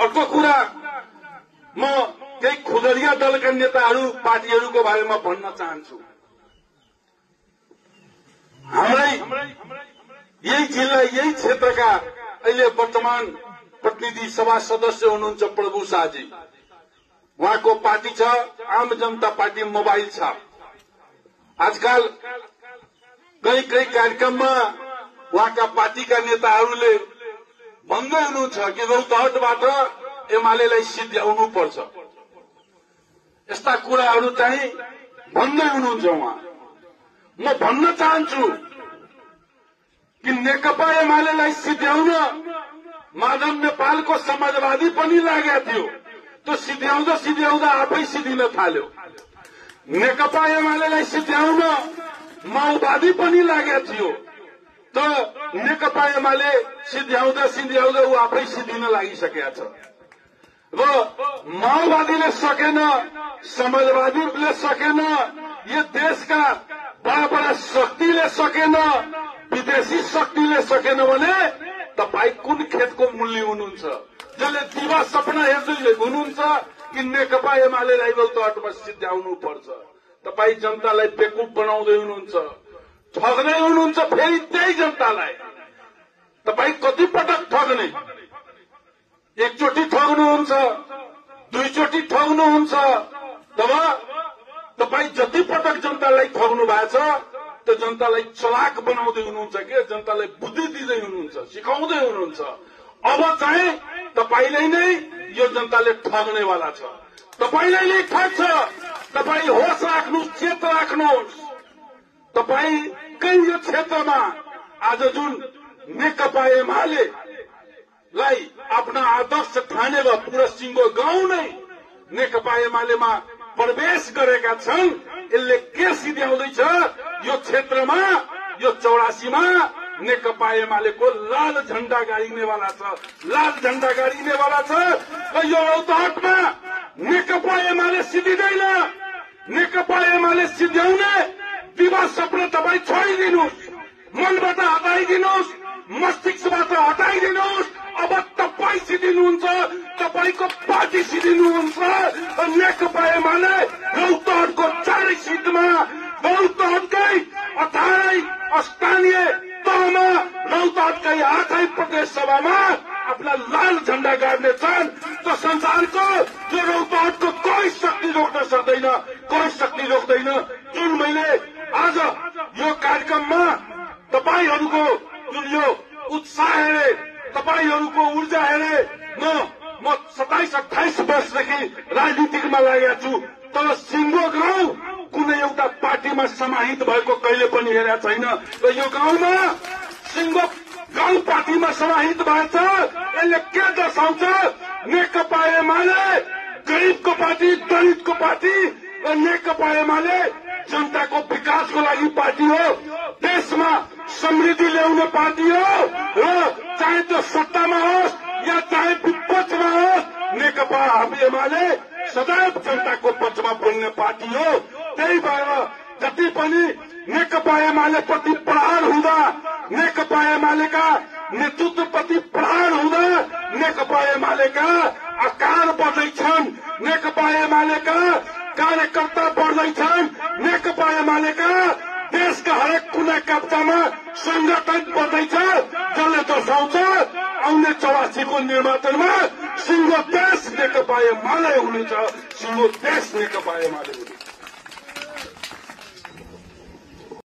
अर्को कुरा म केही खुदरिया दलका नेताहरू पार्टीहरूको बारेमा भन्न चाहन्छु। हाम्रै यही जिल्ला यही क्षेत्रका अहिले वर्तमान प्रतिनिधि सभा सदस्य हुनुहुन्छ प्रभु शाहजी। उहाँको पार्टी छ आम जनता पार्टी मोबाइल छ। आजकल कहीँ कहीँ कार्यक्रममा उहाँका पार्टीका नेताहरूले भन्दै हुनुहुन्छ कि रौतहटबाट एमालेलाई सिद्ध्याउनु पर्छ। यस्ता कुराहरू चाहिँ भन्दै हुनुहुन्छ उहाँ। म भन्न चाहन्छु कि नेकपा एमालेलाई सिद्ध्याउन माधव नेपालको समाजवादी पनि लागेको थियो। त्यो सिद्ध्याउँदा सिद्ध्याउँदा आफै सिद्धिन थाल्यो। नेकपा एमालेलाई सिद्ध्याउन माओवादी पनि लागेको थियो। त नेकपा एमाले सिद्ध्याउँदा सिद्ध्याउँदा ऊ आफै सिद्धिन लागिसकेका छ। र माओवादीले सकेन, समाजवादीले सकेन, यो देशका बडा बडा शक्तिले सकेन, विदेशी शक्तिले सकेन भने तपाईँ कुन खेतको मूल्य हुनुहुन्छ? जसले दिवा सपना हेर्दै हुनुहुन्छ कि नेकपा एमालेलाई रौतहटमा सिद्ध्याउनु पर्छ। तपाईँ जनतालाई बेकुफ बनाउँदै हुनुहुन्छ, ठग्दै हुनुहुन्छ। फेरि त्यही जनतालाई तपाईँ कति पटक ठग्ने? एकचोटि ठग्नुहुन्छ, दुईचोटि ठग्नुहुन्छ। तब तपाईँ जति पटक जनतालाई ठग्नु भएको छ त्यो जनतालाई चलाक बनाउँदै हुनुहुन्छ कि जनतालाई बुद्धि दिँदै हुनुहुन्छ, सिकाउँदै हुनुहुन्छ। अब चाहिँ तपाईलाई नै यो जनताले ठग्नेवाला छ। तपाईलाई नै ठग्छ। तपाईँ होस राख्नुहोस्, चेत राख्नुहोस्। तपाईँकै यो क्षेत्रमा आज जुन नेकपा एमालेलाई आफ्ना आदर्श ठानेर पुरा सिङ्गो गाउँ नै नेकपा एमालेमा प्रवेश गरेका छन्। यसले के सिद्ध्याउँदैछ? यो क्षेत्रमा, यो 84मा नेकपा एमालेको लाल झण्डा गाडिनेवाला छ, लाल झण्डा गाडिनेवाला छ। र यो रौतहटमा नेकपा एमाले सिद्धिँदैन। नेकपा एमाले सिद्ध्याउने दिवा सपना तपाईँ छोडिदिनुहोस्, मनबाट हटाइदिनुहोस्, मस्तिष्कबाट हटाइदिनुहोस्। अब तपाईँ सिद्धिनुहुन्छ, तपाईँको पार्टी सिद्धिनुहुन्छ। नेकपा एमाले रौतहटको 4 सिटमा, रौतहटकै 18 स्थानीय तहमा, रौतहटकै 8 प्रदेश सभामा आफ्ना लाल झण्डा गाड्ने छन्। त संसारको यो रौतहटको कोही शक्ति रोक्न सक्दैन, कोही शक्ति रोक्दैन। जुन मैले आज यो कार्यक्रममा तपाईहरूको जुन यो उत्साह हेरे, तपाईहरूको ऊर्जा हेरे, म 27-28 वर्षदेखि राजनीतिमा लागेको छु। तर सिङ्गो गाउँ कुनै एउटा पार्टीमा समाहित भएको कहिले पनि हेरेको छैन। र यो गाउँमा सिङ्गो गाउँ पार्टीमा समाहित भएछ। यसले के दर्शाउँछ? नेकपा एमाले गरिबको पार्टी, दलितको पार्टी। र नेकपा एमाले जनताको विकासको लागि पार्टी हो, देशमा समृद्धि ल्याउने पार्टी हो। र चाहे त्यो सत्तामा होस् या चाहे विपक्षमा होस्, नेकपा एमाले सदैव जनताको पक्षमा बोल्ने पार्टी हो। त्यही भएर जति पनि नेकपा एमाले प्रति प्रहार हुँदा, नेकपा एमालेका नेतृत्वप्रति प्रहार हुँदा नेकपा एमालेका आकार बढ्दैछन्, नेकपा एमालेका कार्यकर्ता बढ्दैछन्, नेकपा एमालेका देशका हरेक कुना काप्चामा संगठन बढ्दैछ। जसले दर्शाउँछ आउने 84को निर्वाचनमा सिङ्गो देश नेकपा एमाले हुनेछ, सिङ्गो देश नेकपा एमाले हुनेछ।